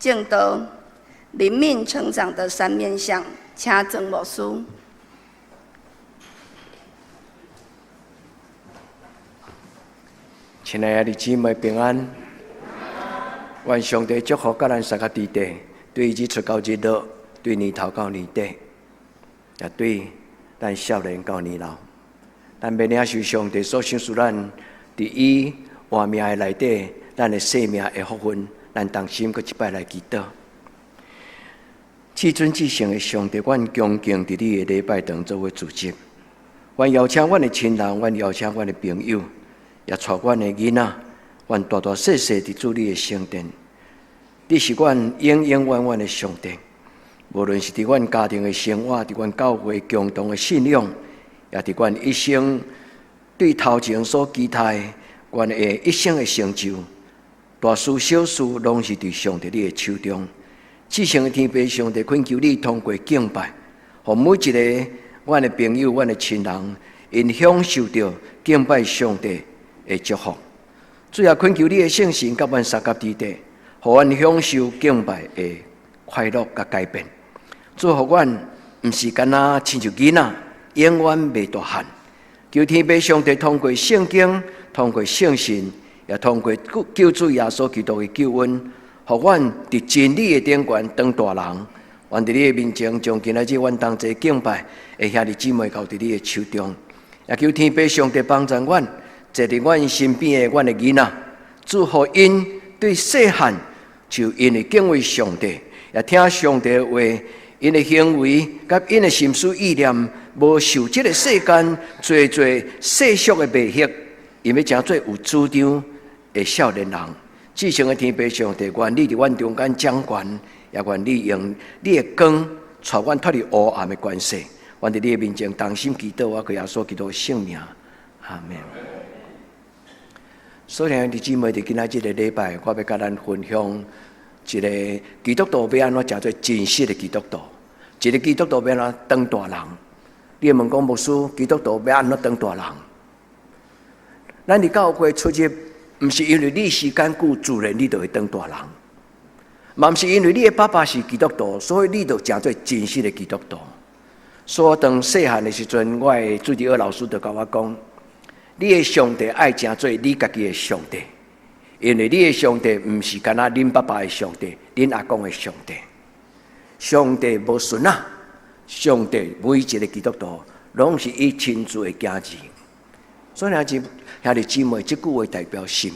證道，靈命成長的三面向，請曾牧師。親愛的姊妹平安，願上帝祝福佮咱三個弟弟，對日出到日落，對年頭到年底，也對咱少年到年老。咱欲領受上帝所賞賜咱，佇伊活命的內底，咱的生命的福分，咱同心閣一擺來祈禱。至尊至聖的上帝，阮恭敬佇你的禮拜堂做伙聚集，阮邀請阮的親人，阮邀請阮的朋友，也帶阮的囡仔，阮大大細細佇主你的聖殿。你是阮永永遠遠的上帝，無論是佇阮家庭的生活，佇阮教會共同的信仰，也佇阮一生對頭前所期待，阮的一生的成就，大事小事，攏是佇上帝你的手中。至聖的天父上帝，懇求你通過敬拜，予每一个阮的朋友、阮的親人，𪜶享受著敬拜上帝的祝福。主啊，懇求你的聖神佮阮相佮佇底，予阮享受敬拜的快樂佮改變。主，予阮毋是干焦親像囡仔，永遠袂大漢。求天父上帝通過聖經，通過聖神，也通過救主耶穌基督的救恩，予阮佇真理的頂懸當大人。願佇你的面前，將今仔日阮同齊敬拜的兄弟姊妹交佇你的手中。也求天父上帝幫助阮，坐佇阮身邊的阮的囡仔，主，予𪜶對細漢就因為敬畏上帝，也聽上帝的話，𪜶的行為佮𪜶的心思意念，無受這个世間濟濟世俗的迷惑，𪜶欲成做有主張的少年人。至聖的天父上帝，願你佇阮中間掌權，也願你用你的光帶阮脫離黑暗的權勢。願佇你的面前同心祈禱，我靠耶穌基督的聖名，阿們。所以兄弟姊妹，佇今仔這个禮拜，我欲佮咱分享一个基督徒欲按怎成做真實的基督徒，一个基督徒欲按怎當大人。你會問講牧師，基督徒欲按怎當大人？咱佇教會出入，毋是因為你時間久，自然你就會當大人，嘛毋是因為你的爸爸是基督徒，所以你就成做真實的基督徒。所以當細漢的時陣，我的主日學老師就共我講：你的上帝愛成做你家己的上帝，因為你的上帝毋是干焦恁爸爸的上帝、恁阿公的上帝。上帝無孫仔，上帝每一个基督徒攏是伊親自的囝兒。所以兄弟兄弟姊妹，這句話代表啥物？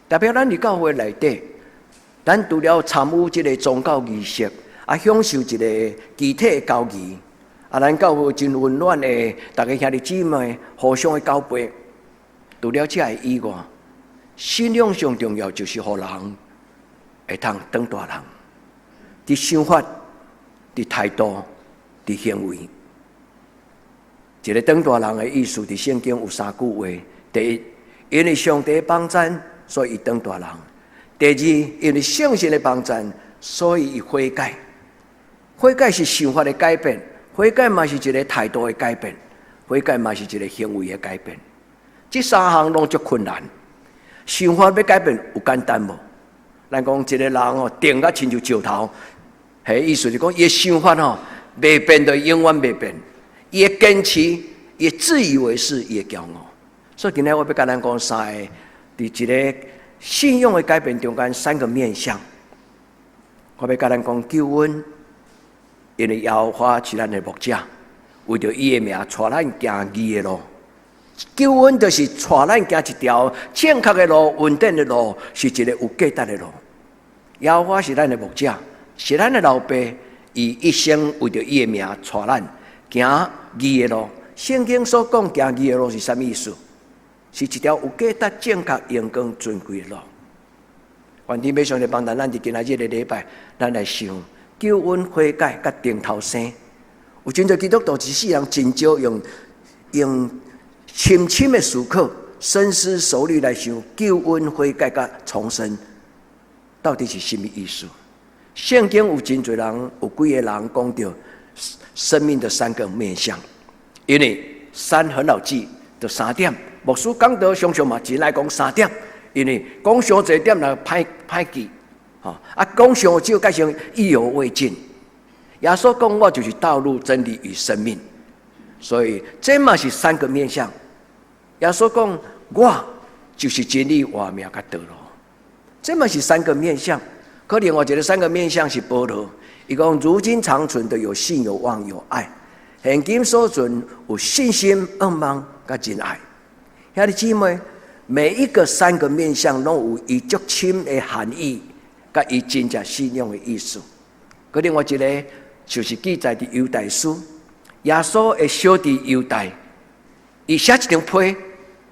代表咱佇教會內底，咱除了參與這个宗教儀式，啊，享受一个肢體的交誼，啊，咱教會真溫暖的，逐个兄弟姊妹互相的交陪。除了這个以外，信仰上重要就是予人會通當大人，佇想法、佇態度、佇行為。一个當大人的意思，佇聖經有三句話：第一，因為上帝幫贊，所以伊當大人；第二，因為聖神的幫贊，所以伊悔改。悔改是想法的改變，悔改嘛是一个態度的改變，悔改嘛是一个行為的改變。這三項攏足困難。想法欲改變有簡單無？咱講一个人哦，定甲親像石頭，彼意思是講伊的想法吼，袂變，就永遠袂變。伊會堅持，伊會自以為是，伊會驕傲。所以今仔我欲共咱講三个，佇一个信仰的改變中間三個面向。我欲共咱講救恩，因為耶和華是咱的牧者，為著伊的名帶咱行義的路。救恩就是帶咱行一條正確的路、穩定的路，是一个有價值的路。耶和華是咱的牧者，是咱的老爸，伊一生為著伊的名帶咱行義的路。聖經所講行義的路是啥物意思？是一條有價值、正確、榮光、尊貴的路。願天父上帝幫助咱，佇今仔日這个禮拜，咱來想救恩、悔改、佮重頭生。有真濟基督徒一世人真少用用深深的思考、深思熟慮來想救恩、悔改、佮重生，到底是啥物意思？聖經有真濟人，有幾個人講著生命的三個面向，因為三很好記，就三點。牧師講道常常嘛真愛講三點，因為講傷濟點來歹歹記，吼啊，講傷少，改成意猶未盡。耶穌講我就是道路、真理與生命，所以這嘛是三個面向。耶穌講我就是真理、活命佮道路，這嘛是三個面向。可另外一個三個面向是保羅，伊講如今長存的有信、有望、有愛。現今所存有信心、盼望佮仁愛。兄弟姊妹，每一個三個面向攏有伊足深的含義，佮伊真正信仰的意思。閣另外一個就是記載佇猶大書，耶穌的小弟猶大，伊寫一張批，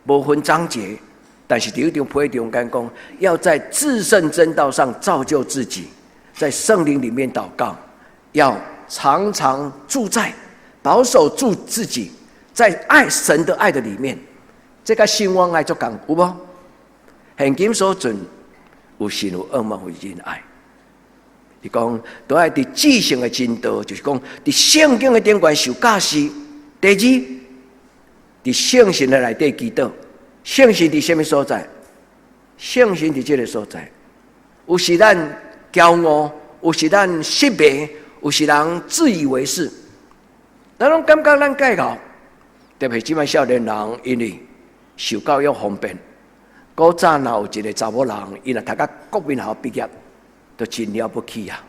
無分章節，但是佇彼張批中間講，要在至聖真道上造就自己，在聖靈裡面禱告，要常常住在保守住自己，在愛神的愛的裡面。這個信望愛足仝有無？現今所存有信有盼望有仁愛。伊講都愛佇至聖的真道，就是講佇聖經的頂懸受教示。第二，佇聖神的內底祈禱。聖神佇啥物所在？聖神佇這个所在。有時咱驕傲，有時咱失敗，有時人自以為是，咱攏感覺咱蓋好。特別這擺少年人，因為受教育方便，古早若有一個查某人，伊若讀甲國民學校畢業，都真了不起啊！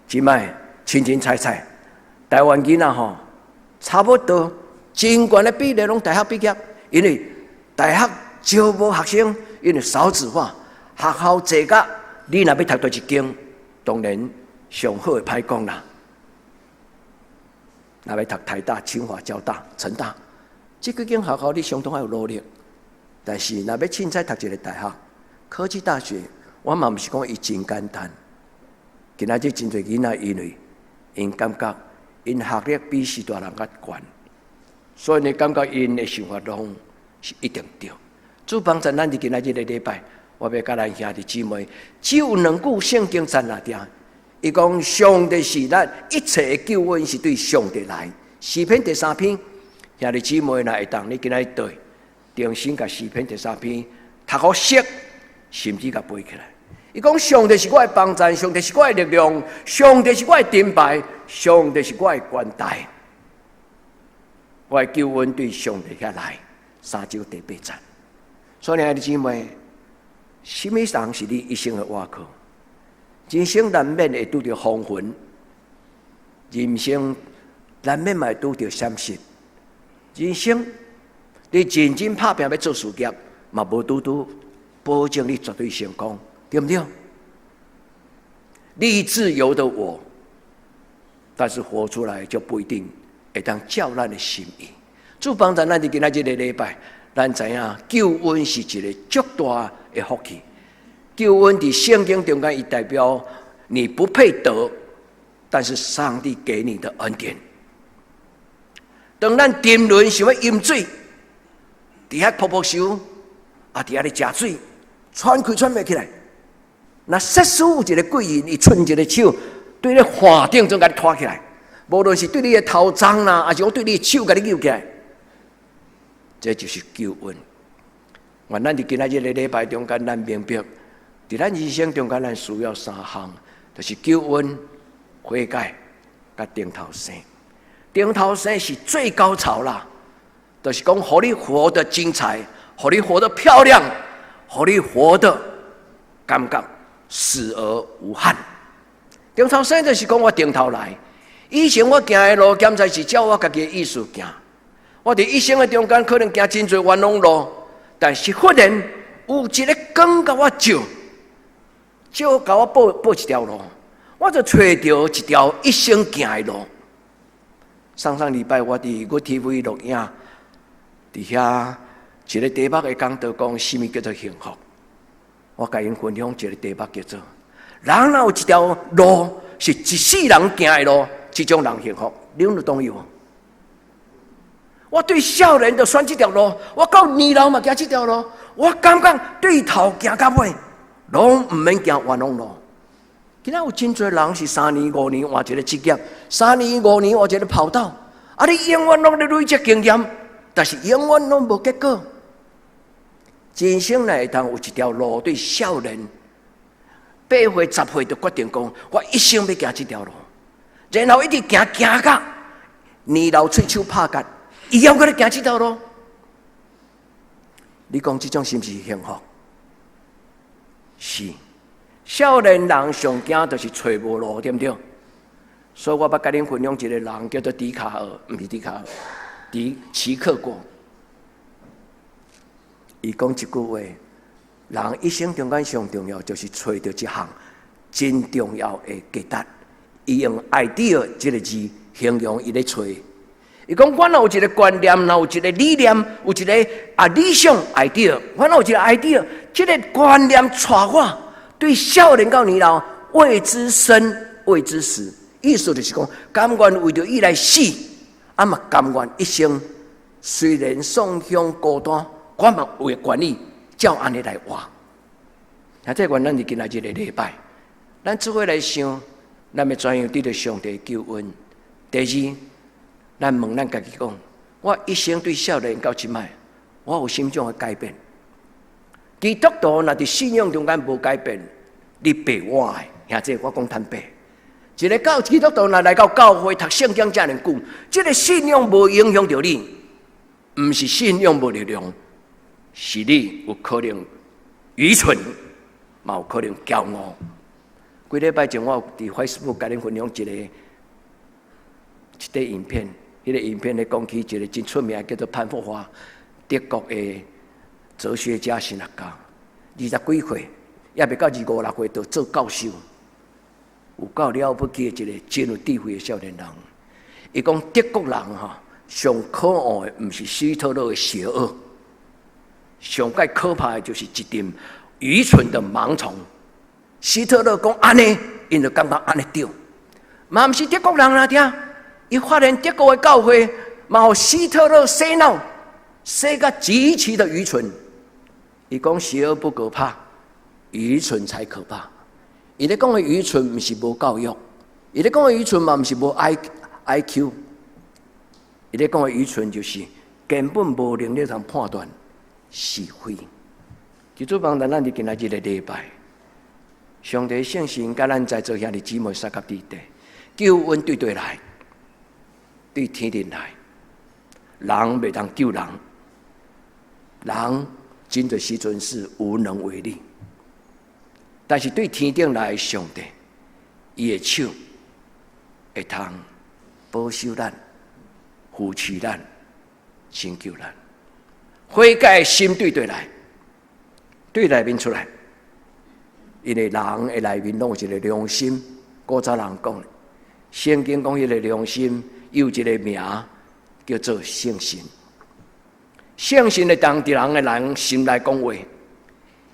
這擺凊凊彩彩，台灣囡仔吼，差不多真懸的比例攏大學畢業，因為大學招無學生，因為少子化，學校濟甲你若欲讀佗一間，當然上好會歹講啦。若欲讀台大、清華、交大、成大，這幾間學校你相當愛有努力。但是若欲凊彩讀一个大學，科技大學，我嘛毋是講伊真簡單。今仔日真濟囡仔因為𪜶感覺𪜶學歷比序大人較懸，所以呢感覺𪜶的想法攏是一定對。主幫助咱佇今仔日个禮拜，我欲佮咱兄弟姊妹，只有兩句聖經讚來聽。伊講上帝是咱一切的救恩是對上帝來。詩篇第三篇，兄弟姊妹若會當，你今仔日對，重新共詩篇第三篇讀予熟，甚至共背起來。伊講上帝是我的幫贊，上帝是我的力量，上帝是我的盾牌，上帝是我的關台。我的救恩對上帝遐來。三章第八節。所以兄弟姊妹，啥物人是你一生的倚靠？人生難免會拄著風雲，人生難免嘛會拄著閃失。人生你認真拍拚欲做事業，嘛無拄拄保證你絕對成功，對毋對？立志由得我，但是活出來就不一定會當照咱的心意。主幫助咱佇今仔這个禮拜，咱知影救恩是一个足大的福氣。救恩佇聖經中間，伊代表你不配得，但是上帝給你的恩典。當咱沉淪想欲飲水，佇遐噗噗泅，啊，佇遐咧食水，喘氣喘袂起來。若設使有一个貴人，伊伸一个手，對你岸頂總共你拖起來，無論是對你的頭鬃啦，抑是講對你的手共你揪起來，這就是救恩。願咱佇今仔日个禮拜中間，咱明白，佇咱人生中間，咱需要三項，就是救恩、悔改、佮重頭生。重頭生是最高潮啦，就是講，予你活得精彩，予你活得漂亮，予你活得感覺死而無憾。重頭生就是講我重頭來，以前我行的路，敢知是照我家己的意思行。我佇一生的中間，可能行真濟冤枉路，但是忽然有一个光共我照，照共我報報一條路，我就揣著一條一生行的路。上上禮拜我佇 GOOD TV 錄影，佇遐一个題目會講到講，啥物叫做幸福？我共𪜶分享一个題目叫做：人若有一條路是一世人行的路，這種人幸福，你有同意無？我對少年就選這條路，我到年老嘛行這條路，我感覺對頭行到尾，攏毋免行冤枉路。今仔有真濟人是3年5年換一个職業，3年5年換一个跑道，啊！你永遠攏咧累積經驗，但是永遠攏無結果。人生若會當有一條路對少年， 8歲10歲就決定講，我一生欲行這條路，然後一直行行到年老喙鬚拍結，伊猶閣咧行這條路。你講這種是毋是幸福？是。少年人上驚就是揣無路，對毋對？所以我欲共恁分享一個人，叫做笛卡爾，毋是笛卡爾，笛齊克果。伊講一句話：人一生中間上重要就是揣著一項真重要的價值。伊用 idea 這個字形容伊咧揣。伊講，我若有一個觀念，若有一個理念，有一個理想 idea，我若有一個 idea，這個觀念帶我對少年到年老，為之生，為之死。意思就是講，甘願為著伊來死，啊嘛甘願一生雖然喪鄉孤單，我嘛有願意照按呢來活。啊，這願咱佇今仔日個禮拜，咱做伙來想，咱欲怎樣得著上帝救恩？第二，咱問咱家己講：我一生對少年到這擺，我有啥物種的改變？基督徒若佇信仰中間無改變，你白活的，兄弟，我講坦白。一個教基督徒若來到教會讀聖經遮爾久，這個信仰無影響著你，毋是信仰無力量，是你有可能愚蠢，嘛有可能驕傲。幾禮拜前我有佇 Facebook 共恁分享一塊影片，彼個影片咧講起一個真出名叫做潘霍華，德國的哲學家、神學家，二十幾歲，猶未到二五六歲就做教授。有夠了不起的一個真有智慧的少年人，伊講德國人吼上可惡的毋是希特勒的邪惡，上蓋可怕的就是一陣愚蠢的盲從。希特勒講按呢，𪜶就感覺按呢對。嘛毋是德國人啦，聽，伊發現德國的教會嘛予希特勒洗腦，洗甲極其的愚蠢。伊講邪惡不可怕，愚蠢才可怕。伊咧講的愚蠢，毋是無教育；伊咧講的愚蠢嘛，毋是無 IQ。伊咧講的愚蠢，就是根本無能力通判斷是非。求主幫助咱佇今仔日個禮拜，上帝聖神佮咱在座兄弟姊妹三甲弟弟，救恩對佗來，對天頂來，人袂當救人，人真濟時陣是無能為力。但是對天頂來的上帝，伊的手會通保守咱、扶持咱、拯救咱。悔改的心對佗來，對內面出來，因為人的內面攏有一個良心。古早人講，聖經講彼個良心有一個名叫做聖神。聖神會當佇人的人心內講話。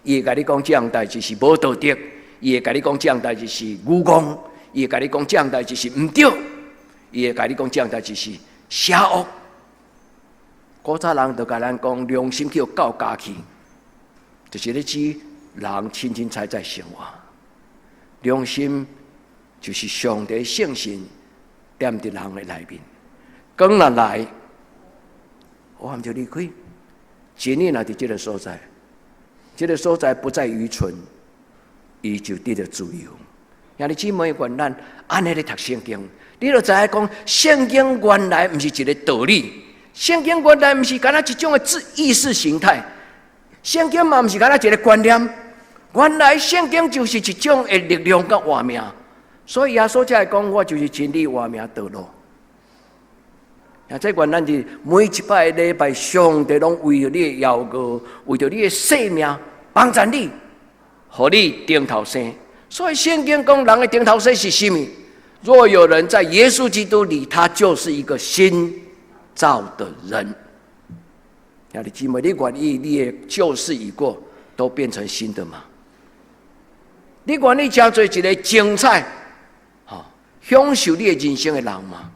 伊會共你講這項代誌是無道德，伊會共你講這項代誌是愚戇，伊會共你講這項代誌是毋對，伊會共你講這項代誌是邪惡。古早人就共咱講良心去予狗咬去，就是咧指人凊凊彩彩生活。良心就是上帝聖神踮佇人的內面，光若來，黑暗就離開。真理若佇這個所在。這個所在不再愚蠢，伊就得著自由。兄弟姊妹，願咱按呢咧讀聖經，你就知影講聖經原來毋是一個道理，聖經原來毋是干焦一種的意識形態，聖經嘛毋是干焦一個觀念，原來聖經就是一種的力量佮活命。所以耶穌才會講，我就是真理、活命、道路。啊！這願咱佇每一擺禮拜，上帝攏為著你的禱告，為著你的性命幫贊你，予你重頭生。所以聖經講，人的重頭生是啥物？若有人在耶穌基督裡，他就是一個新造的人。兄弟姊妹，你願意你的舊事已過，都變成新的嗎？你願意成做一個精彩、吼享受你的人生的人嗎？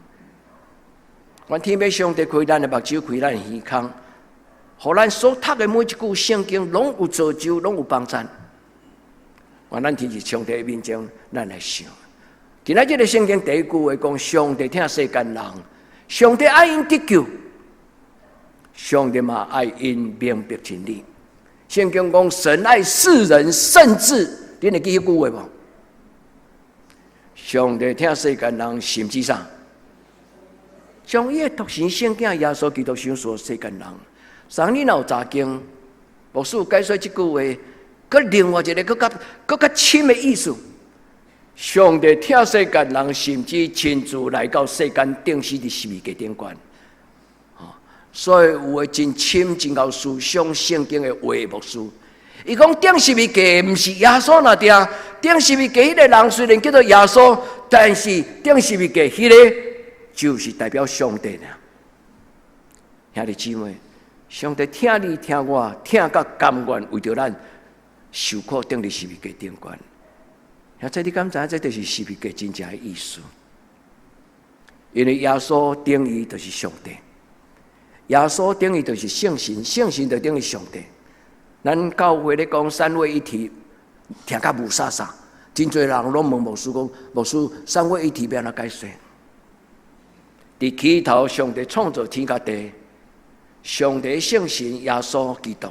願天父上帝開咱的目睭，開咱的耳孔，予咱所讀的每一句聖經，攏有造就，攏有幫贊。願咱佇上帝的面前，咱來想。今仔這个聖經第一句話講：上帝疼世間人，上帝愛𪜶得救，上帝嘛愛𪜶明白真理。聖經講：神愛世人，甚至恁會記彼句話無？上帝疼世間人，甚至啥？將伊的獨生聖囝耶穌基督賞賜世間人。啥你若有查經，牧師解說這句話，閣另外一个閣較閣較深的意思。上帝疼世間人，甚至親自來到世間釘死佇十字架頂懸。所以有的真深真𠢕思想聖經的話牧師，伊講釘十字架毋是耶穌那定，釘十字架彼个人雖然叫做耶穌，但是釘十字架彼个就是代表上帝爾。兄弟姊妹，上帝疼你疼我，疼甲甘願為著咱受苦釘佇十字架頂懸。兄弟，你敢知影這就是十字架真正的意思？因為耶穌等於就是上帝。耶穌等於就是聖神，聖神就等於上帝。咱教會咧講三位一體，聽甲霧煞煞，真濟人攏問牧師講：牧師，三位一體欲按怎解釋？佇起頭，上帝創造天佮地，上帝聖神耶穌基督，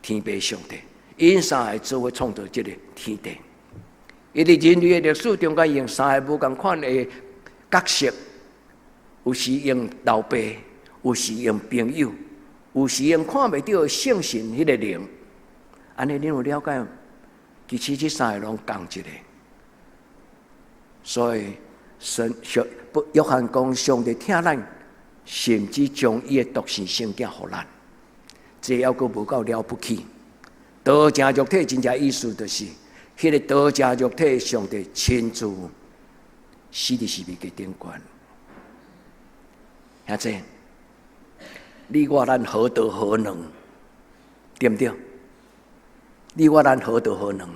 天父上帝，𪜶三个做伙創造這个天地。伊佇人類的歷史中間用三个無仝款的角色，有時用老爸，有時用朋友，有時用看袂著的聖神彼个靈，按呢恁有了解無？其實這三个攏仝一个，所以神上不約翰講上帝疼咱，甚至將伊的獨生聖囝予咱，這猶閣無夠了不起。道成肉體真正意思就是，彼个道成肉體上帝親自死佇十字架頂懸，兄弟。你我咱何德何能，對毋對？你我咱何德何能？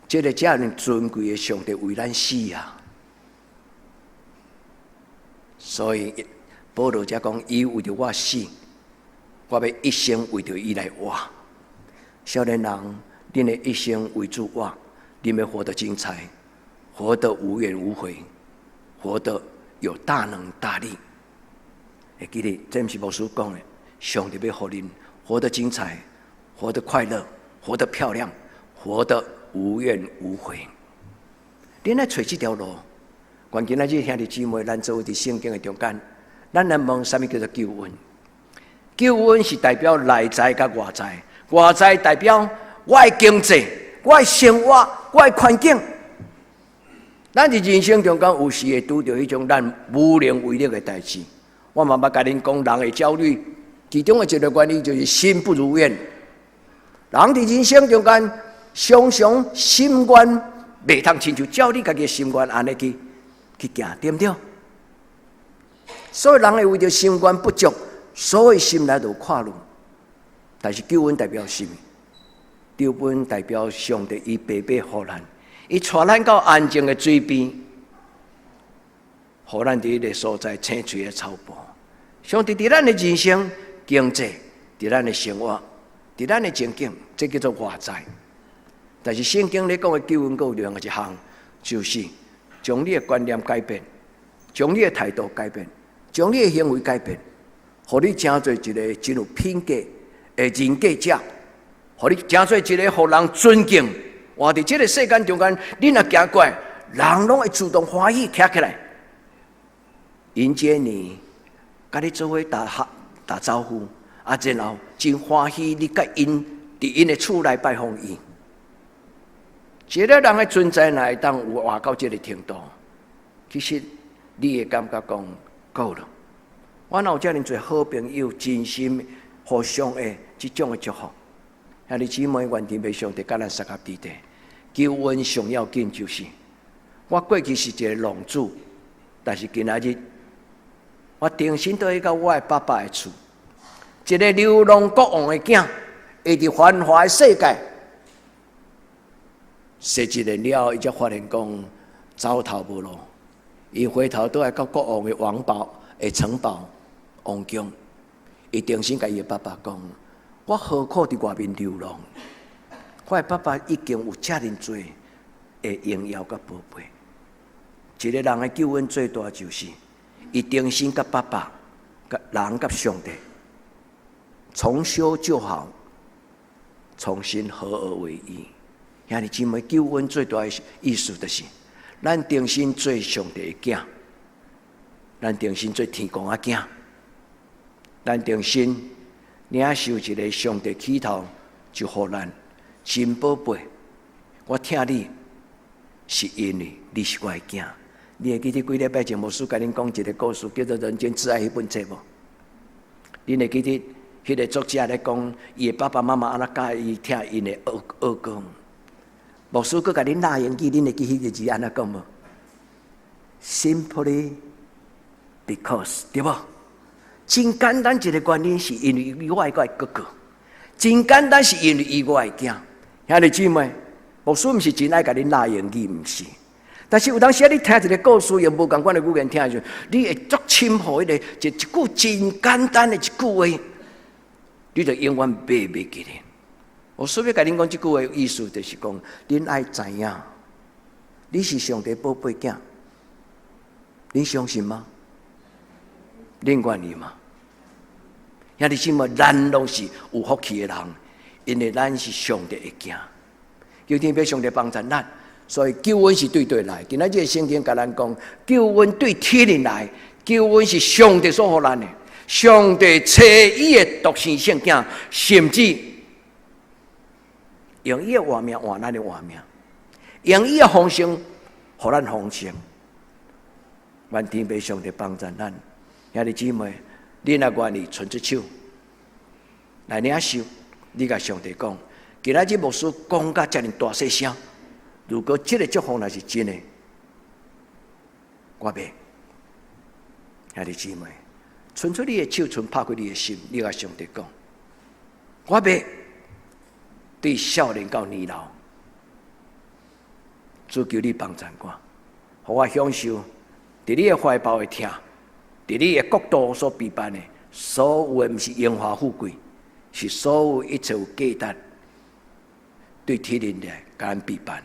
這个遮爾尊貴的上帝為咱死啊！所以保羅才講，伊為著我死，我欲一生為著伊來活。少年人，恁的一生為主活，恁欲活得精彩，活得無怨無悔，活得有大能大力。會記得，這毋是牧師講的，上帝欲予恁活得精彩，活得快樂，活得漂亮，活得無怨無悔。恁愛揣這條路，願今仔日兄弟姊妹，咱做伙佇聖經的中間，咱來問啥物叫做救恩？救恩是代表內在佮外在，外在代表我的經濟、我的生活、我的環境。咱佇人生中間有時會拄著彼種咱無能為力的代誌。我嘛捌共恁講，人會焦慮，其中的一个原因就是心不如願。人佇人生中間常常心願袂通親像照你家己的心願按呢去去行，對毋對？所以人會為著心願不足，所以心內就有闊慮。但是救恩代表啥物？救恩代表上帝伊白白予咱，伊帶咱到安靜的水邊，予咱佇彼个所在青翠的草埔。上帝佇咱的人生、經濟、佇咱的生活、佇咱的情景，這叫做外在。但是聖經咧講的救恩，閣有另外一項，就是將你的觀念改變，將你的態度改變，將你的行為改變，予你成做一个真有品格的人格者，予你成做一个予人尊敬。活佇這个世間中間，你若行過來，人攏會自動歡喜徛起來，迎接你，共你做伙打哈打招呼，啊，然後真歡喜你佮𪜶佇𪜶的厝內拜訪伊。一个人的存在，若會當有活到這个程度，其實你會感覺講夠了。我若有遮爾濟好朋友，真心互相的這種的祝福。兄弟姊妹，願天父上帝佮咱相佮佇咧。救恩上要緊就是，我過去是一个浪子，但是今仔日我重新倒去到我的爸爸的厝，一个流浪國王的囝，會佇繁華的世界。踅一輪了後，伊才發現講走投無路，伊回頭倒來到國王的王堡的城堡王宮，伊重新共伊的爸爸講：我何苦佇外面流浪？我的爸爸已經有遮爾濟的榮耀佮寶貝。一个人的救恩最大就是，伊重新佮爸爸、佮人佮上帝重修舊好，重新合而為一。兄弟姊妹，救恩最大的意思就是，咱重新做上帝的囝，咱重新做天公仔囝，咱重新領受一个上帝起頭就予咱真寶貝。我疼你，是因為你是我的囝。你會記得幾禮拜前牧師共恁講一个故事，叫做《人間至愛》彼本冊無？恁會記得彼个作者咧講，伊的爸爸媽媽按怎教伊疼𪜶的二二哥？牧師閣共恁落英語，恁會記彼个字按怎講無？Simply because，對無？真簡單一个原因，是因為伊我愛我的哥哥。真簡單是因為伊我的囝。兄弟姊妹，牧師毋是真愛共恁落英語，毋是。但是有當時你聽一个故事，用無仝款的語言聽的時陣，你會足深予彼个一一句真簡單的一句話，你就永遠袂袂記得。我所欲共恁講這句話意思，就是講，恁愛知影，你是上帝寶貝囝，你相信嗎？恁願意嗎？兄弟姊妹，咱攏是有福氣的人，因為咱是上帝的囝。求天父上帝幫助咱，所以救恩是對佗來？今仔這个聖經共咱講，救恩對天裡來，救恩是上帝所予咱的。上帝差伊的獨生聖囝，甚至用伊的活命換咱的活命，用伊的豐盛予咱豐盛。願天父上帝幫助咱，兄弟姊妹，你若願意伸出手來領受，你共上帝講，今仔日牧師講甲遮爾大細聲，如果這个祝福若是真的，我欲。兄弟姊妹，伸出你的手，伸拍開你的心，你共上帝講，我欲對少年到年老，主求你幫助我，予我享受佇你的懷抱的疼，佇你的國度所備辦的所有的，毋是榮華富貴，是所有一切有價值對天靈來共咱備辦的。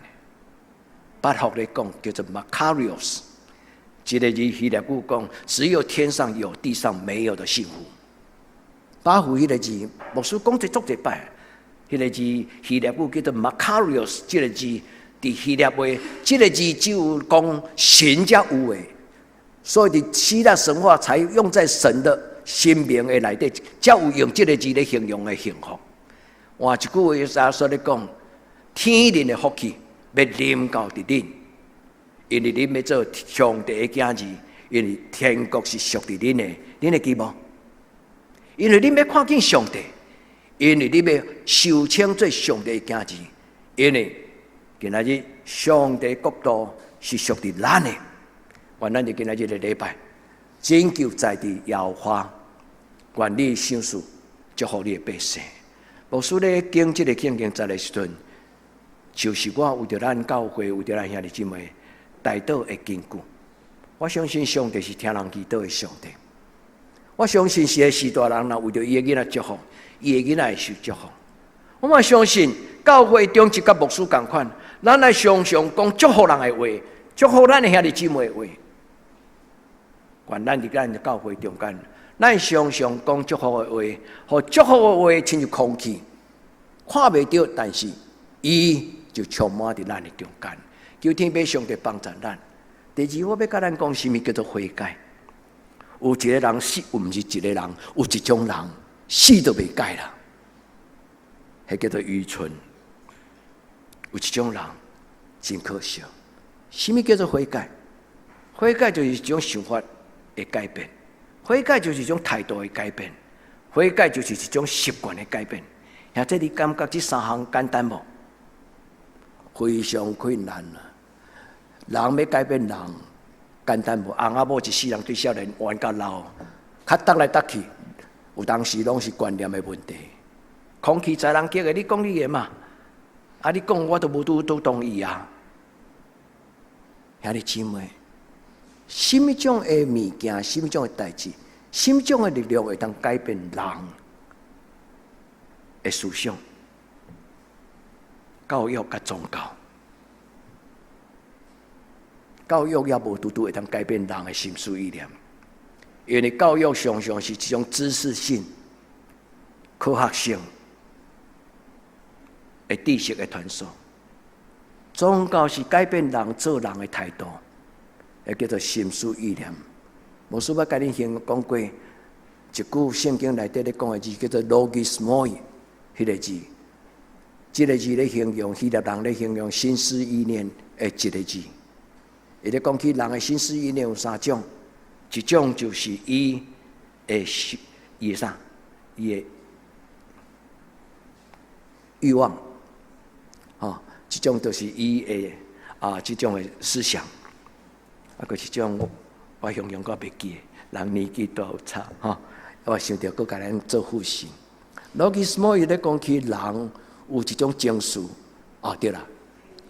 八福咧講叫做 Makarios，這个字希臘語講，只有天上有，地上沒有的幸福。八福彼个字，牧師講這足濟擺，彼个字希臘語叫做 Makarios，這个字佇希臘話，這个字只有講神才有的，所以佇希臘神話才用在神的神明的內底，才有用這个字來形容的幸福。換一句話啥說咧講，天靈的福氣欲臨到佇恁，因為恁欲做上帝的囝兒，因為天國是屬佇恁的，恁會記無？因為恁欲看見上帝，因為恁欲受稱做上帝的囝兒，因為今仔日上帝國度是屬佇咱的。願咱佇今仔日个禮拜，拯救在佇耶和華，願你賞賜祝福你的百姓。牧師咧講這个聖經節的時陣，就是我為著咱教會，為著咱兄弟姊妹代禱的根據。我相信上帝是聽人祈禱的上帝。我相信是个時代人若為著伊的囡仔祝福，伊的囡仔會受祝福。我嘛相信教會中一個牧師仝款，咱來常常講祝福人的話，祝福咱的兄弟姊妹的話。願咱佇咱的教會中間，咱常常講祝福的話，予祝福的話親像空氣，看袂著，但是伊就充滿佇咱的中間。求天父上帝幫助咱。第二，我欲共咱講啥物叫做悔改。有一个人死，毋是一个人，有一種人死都袂改啦，彼叫做愚蠢。有一種人真可惜。啥物叫做悔改？悔改就是一種想法的改變，悔改就是一種態度的改變，悔改就是一種習慣的改變。兄弟，你感覺這三項簡單無？非常困難啊！人欲改變人，簡單無？翁仔某一世人對少年玩到老，較搭來搭去，有當時攏是觀念的問題。空氣在人激的，你講你的嘛，啊，你講我都無拄拄同意啊。兄弟姊妹，啥物種的物件，啥物種的代誌，啥物種的力量會當改變人的思想、教育佮宗教？教育也無拄拄會當改變人的心思意念，因為教育常常是一種知識性、科學性的知識的傳授。宗教是改變人做人的態度，會叫做心思意念。牧師捌共恁先講過一句聖經內底咧講的字，叫做 logismoi，彼個字，這個字咧形容希臘人咧形容心思意念的一個字。伊咧講起人的心思意念有三種，一種就是伊的伊的啥，伊的欲望，吼，一種就是伊的啊，這種的思想，啊，閣一種我形容我袂記，人年紀大有差，吼，我想著閣共咱做複習。Logismoi 伊咧講起人有一種情緒，哦，對啦，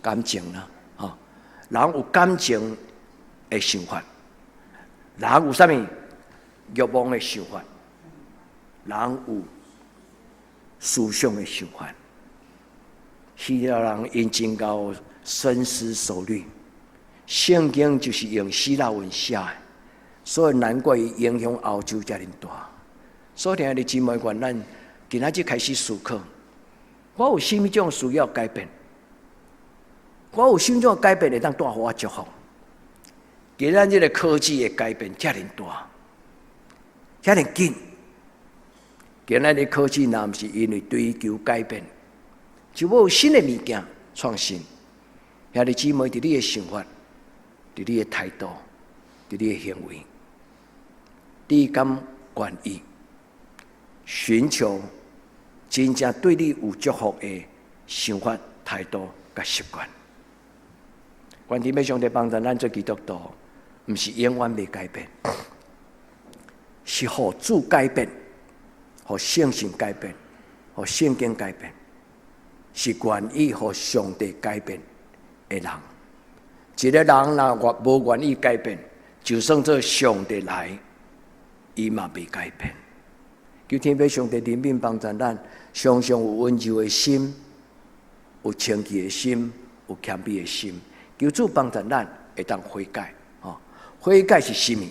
感情啦，吼，人有感情的想法，人有啥物欲望的想法，人有思想的想法。希臘人𪜶真𠢕深思熟慮，聖經就是用希臘文寫的，所以難怪伊影響歐洲遮爾大。所以兄弟姊妹，願咱今仔日開始思考，我有啥物種需要改變？我有啥物種改變會當帶予我祝福？今仔日的科技的改變遮爾大，遮爾緊。今仔日科技若毋是因為追求改變，就無有新的物件創新。兄弟姊妹，佇你的想法，佇你的態度，佇你的行為，你敢願意尋求真正對你有祝福的想法、態度佮習慣？願天父上帝幫助咱做基督徒，毋是永遠袂改變，是予主改變，予聖神改變，予聖經改變，是願意予上帝改變的人。一個人若無願意改變，就算做上帝來，伊嘛袂改變。求天父上帝憐憫幫助咱，常常有溫柔的心，有謙虛的心，有謙卑的心。求主幫助咱會當悔改。吼，悔改是啥物？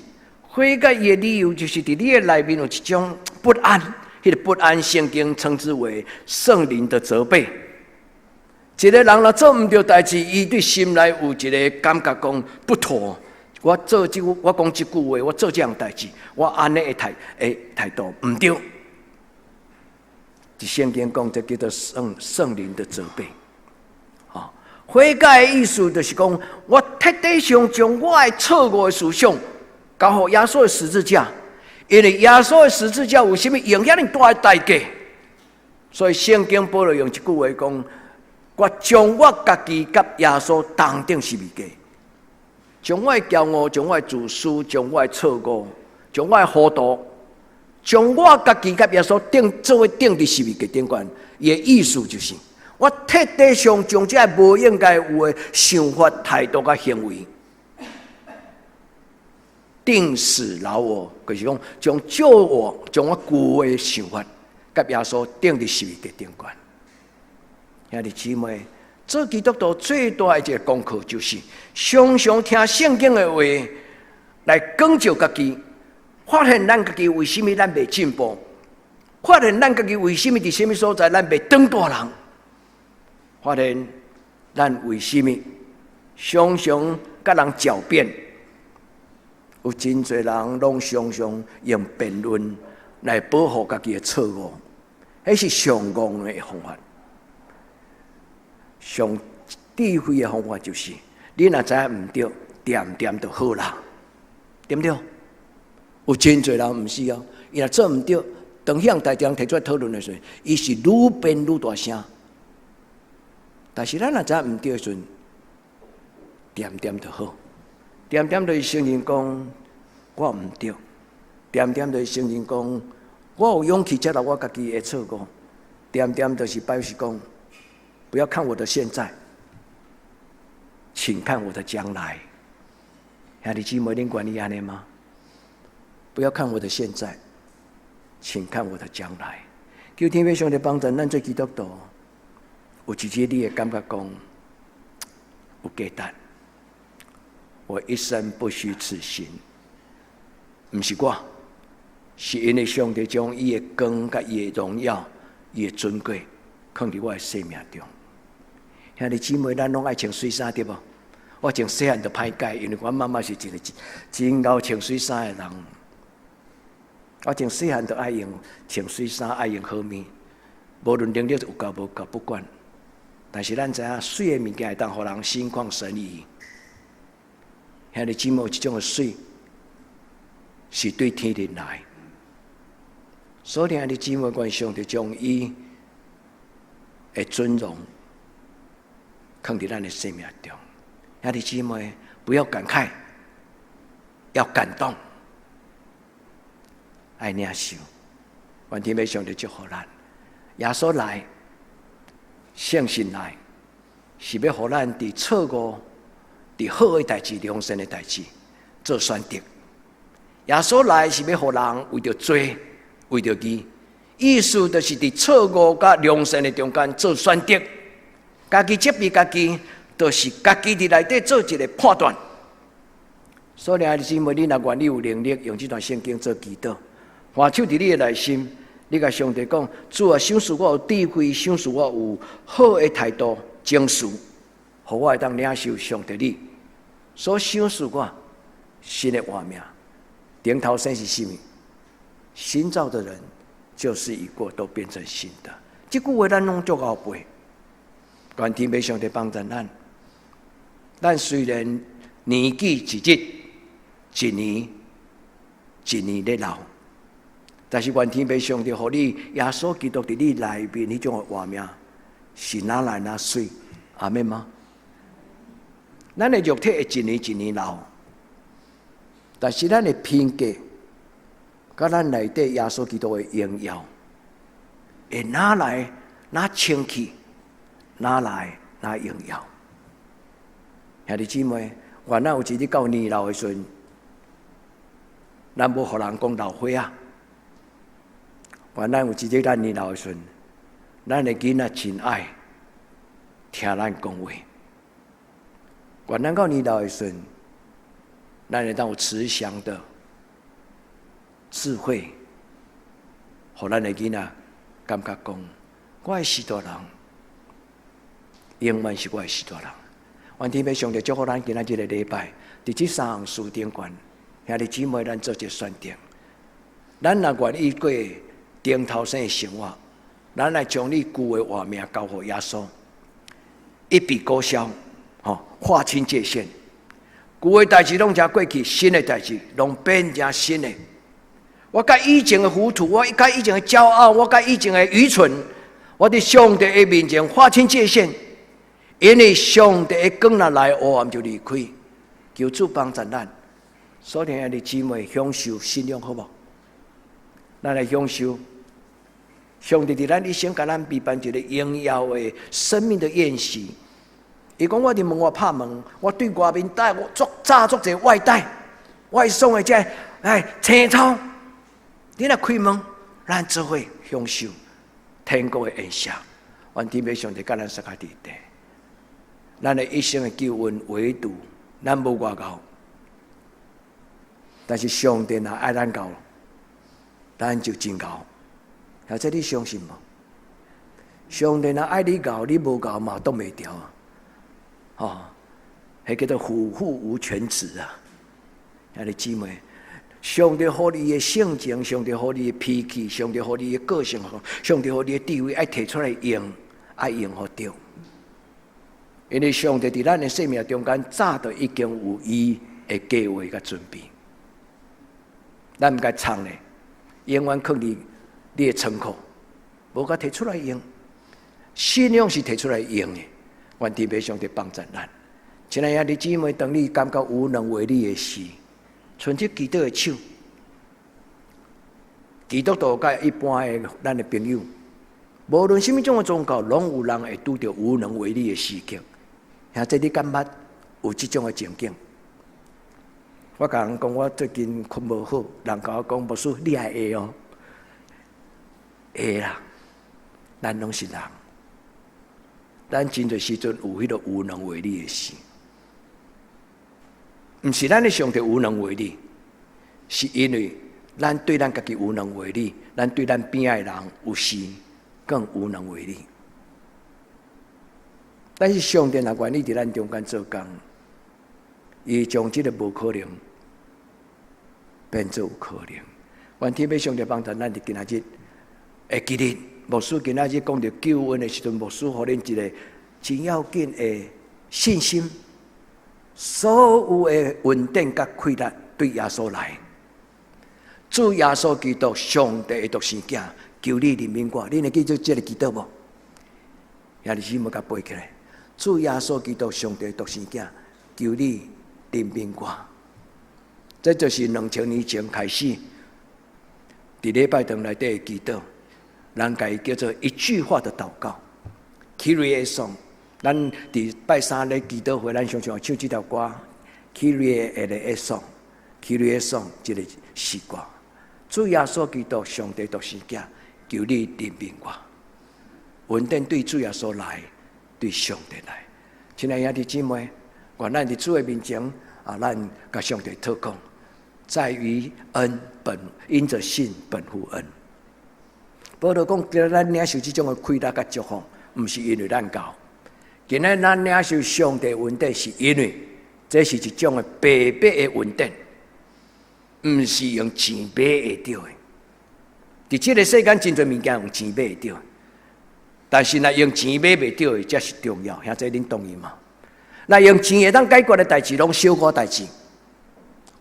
悔改伊的理由就是佇你的內面有一種不安，彼個不安，聖經稱之為聖靈的責備。一個人若做毋對代誌，伊對心內有一個感覺講不妥。我做這句，我講這句話，我做這項代誌，我按呢的態度毋對。佇聖經講，這叫做聖靈的責備。吼，悔改的意思就是講，我徹底上將我的錯誤的思想交予耶穌的十字架，因為耶穌的十字架有啥物用遐爾大的代價，所以聖經保羅用一句話講：我將我家己佮耶穌同釘十字架，將我的驕傲，將我的自私，將我的錯誤，將我的糊塗，將我家己佮耶穌釘做伙釘佇十字架頂懸。伊的意思就是，我徹底上將這個無應該有的想法、態度佮行為，釘死老我，就是講將舊我、將我舊的想法，佮耶穌釘佇十字架頂懸。兄弟姊妹，做基督徒最大的一個功課，就是常常聽聖經的話來光照家己，發現咱家己為啥物咱袂進步，發現咱家己為啥物佇啥物所在咱袂長大人，發現咱為啥物常常佮人狡辯，有真濟人攏常常用辯論來保護家己的錯誤，彼是上戇的方法。上智慧的方法就是，你若知影毋對，恬恬就好啦，對毋對？有真濟人毋是哦，伊若做毋對，當彼項代誌人提出來討論的時陣，伊是愈辯愈大聲。但是咱若知影毋對的時陣，恬恬就好，恬恬就是承認講我毋對，恬恬就是承認講我有勇氣接受我家己的錯誤，恬恬就是表示講，不要看我的現在，請看我的將來。兄弟姊妹，恁願意按呢嗎？不要看我的現在，請看我的將來。求天父上帝幫助咱做基督徒，有一日你會感覺講有價值。我一生不虛此行，毋是我，是因為上帝將伊的光佮伊的榮耀、伊的尊貴，囥佇我的生命中。兄弟姊妹，咱攏愛穿媠衫對無？我從細漢就歹改，因為阮媽媽是一個真𠢕穿媠衫的人。我從細漢就愛用穿媠衫，愛用好物，無論能力有夠無夠，不管。但是咱知影，媠的物件會當予人心曠神怡。兄弟姊妹，這種的媠是對天靈來。所以兄弟姊妹，願上帝將伊的尊榮囥佇咱的生命中。兄弟姊妹，不要感慨，要感動，愛領受。願天父上帝祝福咱。耶穌來，聖神來，是欲予咱佇錯誤、佇好的代誌、良善的代誌做選擇。耶穌來是欲予人為著罪、為著義，意思就是佇錯誤佮良善的中間做選擇，家己責備家己，就是家己佇內底做一個判斷。所以兄弟姊妹，你若願意有能力用這段聖經做祈禱，還手佇你的內心，你共上帝講：主啊，賞賜我有智慧，賞賜我有好的態度、情緒，予我會當領受上帝你所賞賜我新的活命。頂頭生是啥物？新造的人舊事已過，都變成新的。這句話咱攏足𠢕背。願天父上帝幫助咱。咱雖然年紀一日一年一年咧老，但是願天父上帝予你耶穌基督佇你內面彼種的活命，是愈來愈媠，阿們嗎？咱的肉體會一年一年老，但是咱的品格，佮咱內底耶穌基督的榮耀，會愈來愈清氣，愈來愈榮耀。兄弟姊妹，願咱有一日到年老的時陣，咱無予人講老歲仔。願咱有一日咱年老的時陣，咱的囡仔真愛聽咱講話。願咱到年老的時陣，咱會當有慈祥的智慧，予咱的囡仔感覺講，我的序大人，永遠是我的序大人。願天父上帝祝福咱今仔這个禮拜，佇這三項事頂懸，兄弟姊妹，咱做一个選擇。咱若願意過頂頭生的生活，咱來將你舊的活命交予耶穌，一筆勾銷，吼，劃清界限。舊的代誌攏成過去，新的代誌攏變成新的。我佮以前的糊塗，我佮以前的驕傲，我佮以前的愚蠢，我佇上帝的面前劃清界限。因為上帝的光若來，黑暗就離開。求主幫助咱，所以兄弟姊妹享受信仰好無？咱來享受上帝佇咱一生共咱備辦一個榮耀的生命的宴席。伊講我佇門外拍門，我對外面帶我足紮足濟外帶，我送的這個青草，你若開門，咱做伙享受天國的宴席。願天父上帝佮咱相佮佇底。咱的一生的救恩唯獨咱無偌𠢕，但是上帝若愛咱𠢕，咱就真𠢕。啊，這你相信無？上帝若愛你𠢕，你無𠢕嘛擋袂牢啊！吼，彼叫做虎父無犬子啊！兄弟姊妹，上帝予你的性情，上帝予你的脾氣，上帝予你的個性，上帝予你的智慧，愛提出來用，愛用予著。因為上帝佇咱的生命中間，早就已經有伊的計劃佮準備。咱毋該藏咧，永遠囥佇你的倉庫，無共提出來用。信仰是提出來用的，願天父上帝幫助咱。親愛的兄弟姊妹，當你感覺無能為力的時，伸出祈禱的手。基督徒佮一般的咱的朋友，無論啥物種的宗教，攏有人會拄著無能為力的時刻。兄弟，你敢捌有這種的情景？我共人講，我最近睏無好，人共我講，牧師，你也會哦？會啦，咱攏是人，咱真濟時陣有彼個無能為力的時，毋是咱的上帝無能為力，是因為咱對咱家己無能為力，咱對咱邊仔的人有時更無能為力。但是上帝若願意佇咱中間做工，伊將這个無可能變做有可能。願天父上帝幫助咱佇今仔日會記得，牧師今仔日講著救恩的時陣，牧師予恁一个真要緊的信心。所有的恩典佮氣力對耶穌來，主耶穌基督上帝的獨生囝，求你憐憫我。恁會記住這个祈禱無？兄弟姊妹共背起來。主耶穌基督上帝的獨生囝，求你憐憫我。這就是2000年前開始，佇禮拜堂內底的祈禱，咱共伊叫做一句話的禱告。Kyrie eleison，咱佇拜三咧祈禱會，咱常常唱這條歌。Kyrie eleison，Kyrie eleison，這个詩歌。主耶穌基督上帝獨生囝，求你憐憫我。恩典對主耶穌來，對上帝來。親愛兄弟姊妹，願咱佇主的面前啊，咱共上帝禱告，在於恩本因著信本乎恩。保羅講，今仔咱領受這種的氣力佮祝福，毋是因為咱𠢕。今仔咱領受上帝恩典，是因為這是一種的白白的恩典，毋是用錢買會著的。佇這个世間，真濟物件用錢買會著，但是若用錢買袂著的，才是重要。兄弟，恁同意嗎？若用錢會當解決的代誌，攏小可代誌。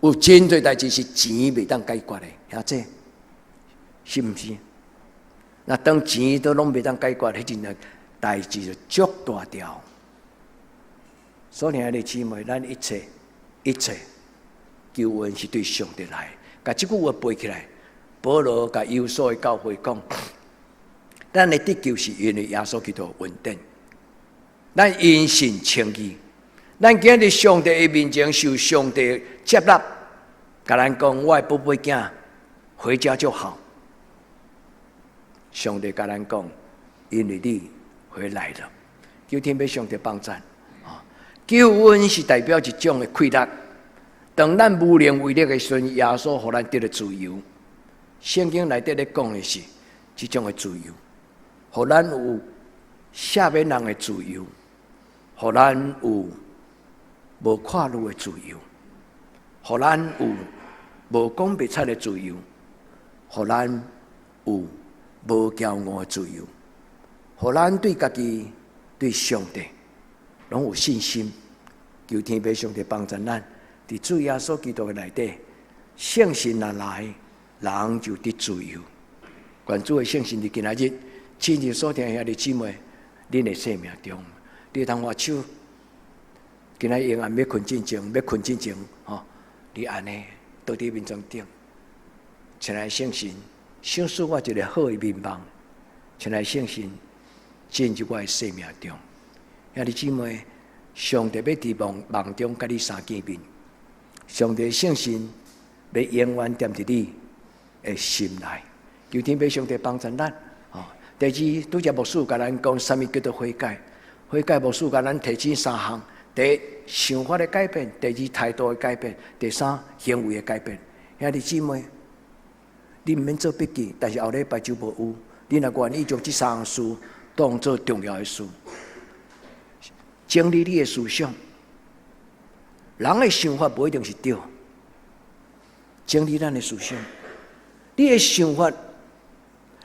有真濟代誌是錢袂當解決的，兄弟，是毋是？那當錢都攏袂當解決，彼陣代誌就足大條。所以兄弟姊妹，咱一切一切救恩是對上帝來。共這句話背起來，保羅共以弗所的教會講：咱的得救是因為耶穌基督的恩典，咱因信稱義。咱今日上帝的面前受上帝接納，共咱講，我的寶貝囝回家就好。上帝共咱講，因為你回來了，求天父上帝幫贊。救恩是代表一種的氣力。當咱無能為力的時陣，耶穌予咱得著自由。聖經內底咧講的是這種的自由，予咱有赦免人的自由，予咱有無看路的自由，予咱有無講白賊的自由，予咱有無驕傲的自由，予咱對家己、對上帝攏有信心。求天父上帝幫助咱，佇主耶穌基督的內底，聖神若來，人就得自由。願主的聖神佇今仔日親自所聽兄弟姊妹，恁的生命中，你通揮手。今仔日暗欲睏進前，欲睏進前，吼，你按呢倒佇眠床頂，親愛聖神，賞賜我一个好的眠夢，親愛聖神進入我的生命中。兄弟姊妹，上帝欲佇夢夢中佮你相見面，上帝聖神欲永遠踮佇你的心內，求天父上帝幫助咱。哦，第二，拄才牧師共咱講，啥物叫做悔改？悔改牧師共咱提醒三項：第一，想法的改變；第二，態度的改變；第三，行為的改變。兄弟姊妹，你毋免做筆記，但是後禮拜就無有。你若願意將這三項事當做重要的事，整理你的思想。人的想法無一定是對，整理咱的思想。你的想法，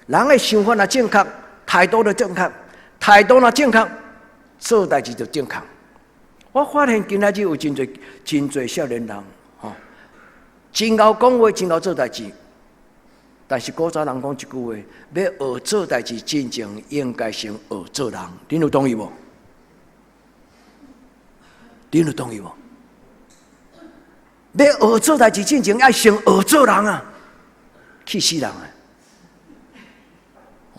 人的想法若正確，態度就正確，態度若正確，做代誌就正確。我發現今仔日有真濟真濟少年人，吼，真𠢕講話，真𠢕做代誌。但是古早人講一句話：欲學做代誌，進前應該先學做人。恁有同意無？恁有同意無？欲學做代誌，進前愛先學做人啊！氣死人啊！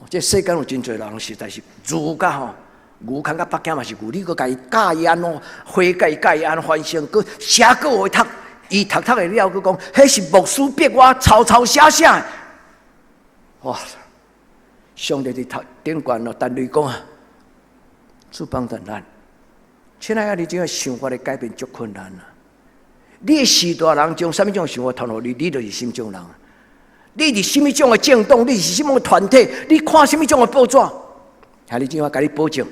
這世間有真濟人實在是愚甲吼，牛牽到北京嘛是牛，你閣共伊教伊按怎悔改，教伊按怎反省，閣寫閣予伊讀，伊讀讀會了，閣講，彼是牧師逼我抄抄寫寫。哇！上帝佇頭頂懸咯，但雷講啊，主幫助咱。親愛的，你這個想法的改變足困難啊！你的時代人將啥物種想法傳予你，你就是啥物種人。你佇啥物種的政黨，你是啥物團體，你看啥物種的報紙，兄弟姊妹，共你保證。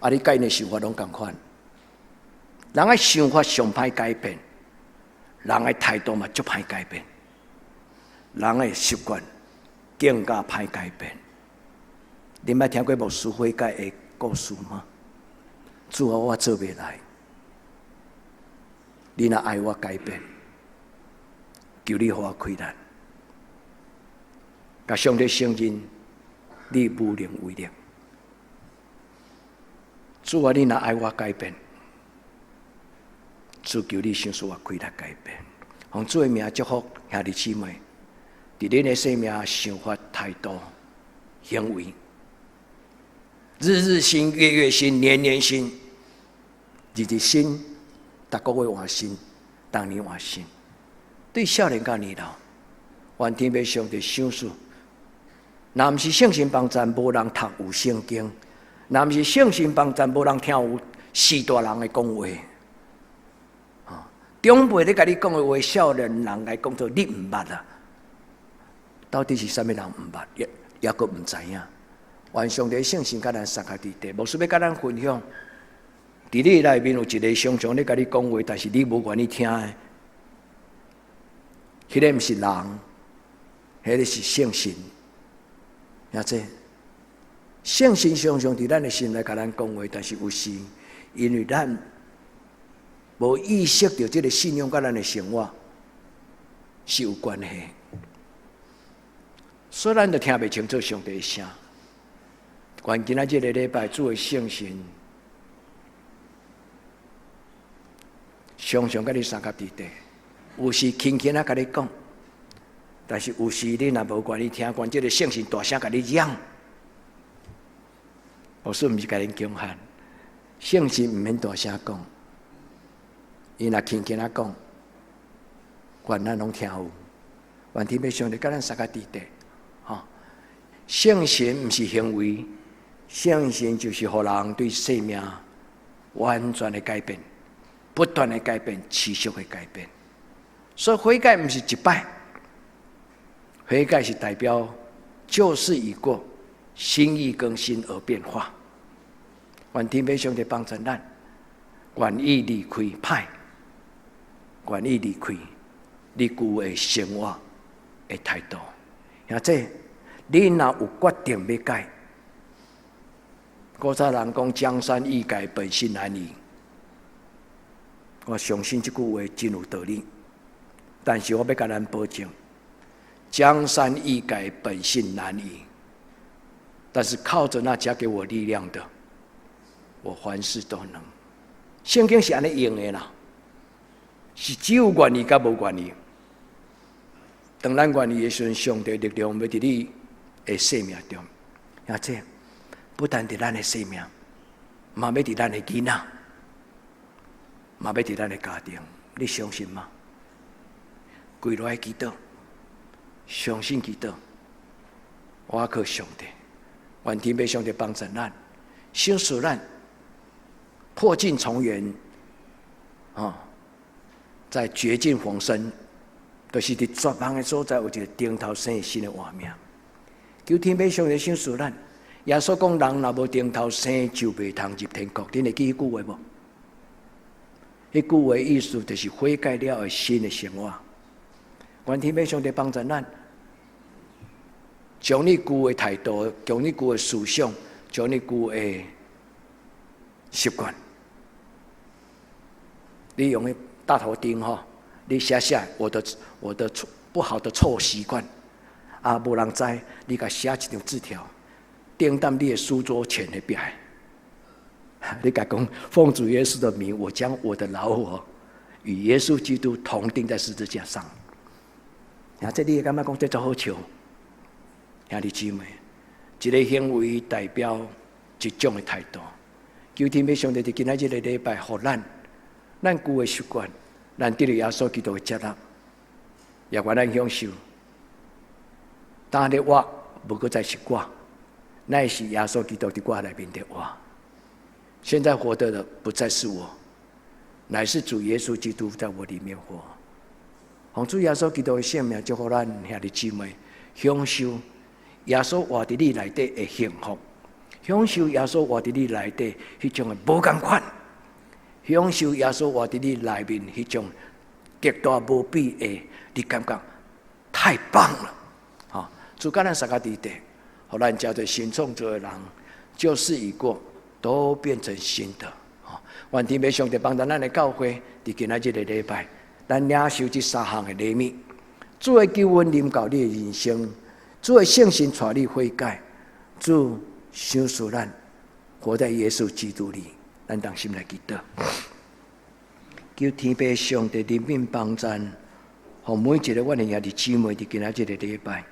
啊，你佮𪜶的想法攏仝款。人的想法上歹改變，人的態度嘛足歹改變，人的習慣更加歹改變。你捌聽過牧師悔改的故事嗎？主啊，我做袂來。你若愛我改變，求你予我氣力。共上帝承認，你無能為力。主啊，你若愛我改變，主求你賞賜我氣力改變。奉主的名祝福兄弟姊妹，佇恁的生命、想法、態度、行為，日日新，月月新，年年新，日日新，逐個月換新，逐年換新。對少年到年老，願天父上帝賞賜。若毋是聖神幫贊，無人讀有聖經；若毋是聖神幫贊，無人聽有序大人的講話。長輩咧共你講的話，少年人來講做你毋捌啊。到底是啥物人毋捌？也猶閣毋知影。願上帝聖神佮咱相佮佇底，牧師欲佮咱分享。佇你內面有一个常常咧共你講話，但是你無願意聽的，彼个毋是人，彼个是聖神。啊，這聖神常常佇咱的心內共咱講話，但是有時因為咱無意識著這个信仰佮咱的生活是有關係，所以咱就聽袂清楚上帝的聲。願今仔這个禮拜主的聖神常常佮你相佮佇底，有時輕輕仔共你講，但是有時你若無願意聽，願這个聖神大聲共你嚷。牧師毋是共恁恐嚇，聖神毋免大聲講，伊若輕輕仔講，願咱攏聽有。願天父上帝佮咱相佮佇底，吼！聖神毋是行為，聖神就是予人對生命完全的改變，不斷的改變，持續的改變。所以悔改毋是一擺，悔改是代表舊事已過，心意更新而變化。願天父上帝幫助咱，願意離開歹，願意離開你舊的生活的態度。或者你若有決定欲改，古早人講江山易改，本性難移。我相信這句話真有道理，但是我欲共咱保證，江山易改，本性難移。但是靠著那加給我力量的，我凡事都能。聖經是按呢用的啦，是只有願意佮無願意。當咱願意的時陣，上帝力量欲佇你的生命中，而且不但佇咱的生命，嘛欲佇咱的囡仔，嘛欲佇咱的家庭。你相信嗎？跪落來祈禱，相信祈禱，倚靠上帝，願天父上帝幫助咱，賞賜咱破鏡重圓，啊，在絕境逢生，就是佇絕望的所在有一个重頭生新的活命。求天父上帝賞賜咱。耶穌講：人若無重頭生，就袂通入天國。恁會記彼句話無？彼句話意思就是悔改了後新的生活。願天父上帝幫助咱，將你舊的態度，將你舊的思想，將你舊的習慣，你用彼大頭釘吼，你寫寫我的臭不好的臭習慣，啊，無人知，你共寫一張字條，釘佇你的書桌前彼壁。你共講，奉主耶穌的名，我將我的老我與耶穌基督同釘在十字架上。啊，這你會感覺講這足好笑？兄弟姊妹，一个行為代表一種的態度。求天父上帝佇今仔這个禮拜，予咱咱舊的習慣，咱得著耶穌基督的接納，也願咱享受。當日我無閣再是我，乃是耶穌基督佇我內面的活。現在活的不再是我，乃是主耶穌基督在我裡面活。奉主耶穌基督的聖名，祝福咱兄弟姊妹享受耶穌活佇你內底的幸福，享受耶穌活佇你內底彼種的無仝款，享受耶穌活佇你內面彼種極大無比的，你感覺太棒了！吼，主佮咱相佮佇底，予咱成做新創造的人，舊事已過，都變成新的。吼，願天父上帝幫助咱的教會，佇今仔這个禮拜，咱領受這三項的禮物。主的救恩臨到你的人生，主的聖神帶你悔改，主賞賜咱活在耶穌基督裡，咱同心來祈禱。求天父上帝憐憫幫贊，予每一个阮的兄弟姊妹佇今仔這个禮拜，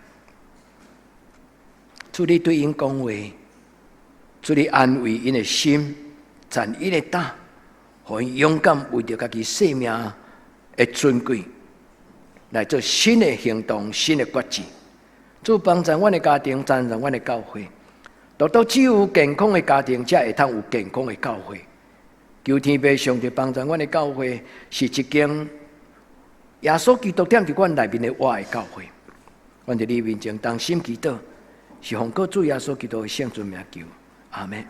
主你對𪜶講話，主你安慰𪜶的心，振𪜶的膽，予𪜶勇敢為著家己性命的尊貴來做新的行動、新的決志。主幫助阮的家庭，幫助阮的教會，獨獨只有健康的家庭，才會通有健康的教會。求天父上帝幫助阮的教會，是一間耶穌基督踮佇阮內面的活的教會。阮佇你面前同心祈禱，是奉靠主耶穌基督的聖尊名求，阿門。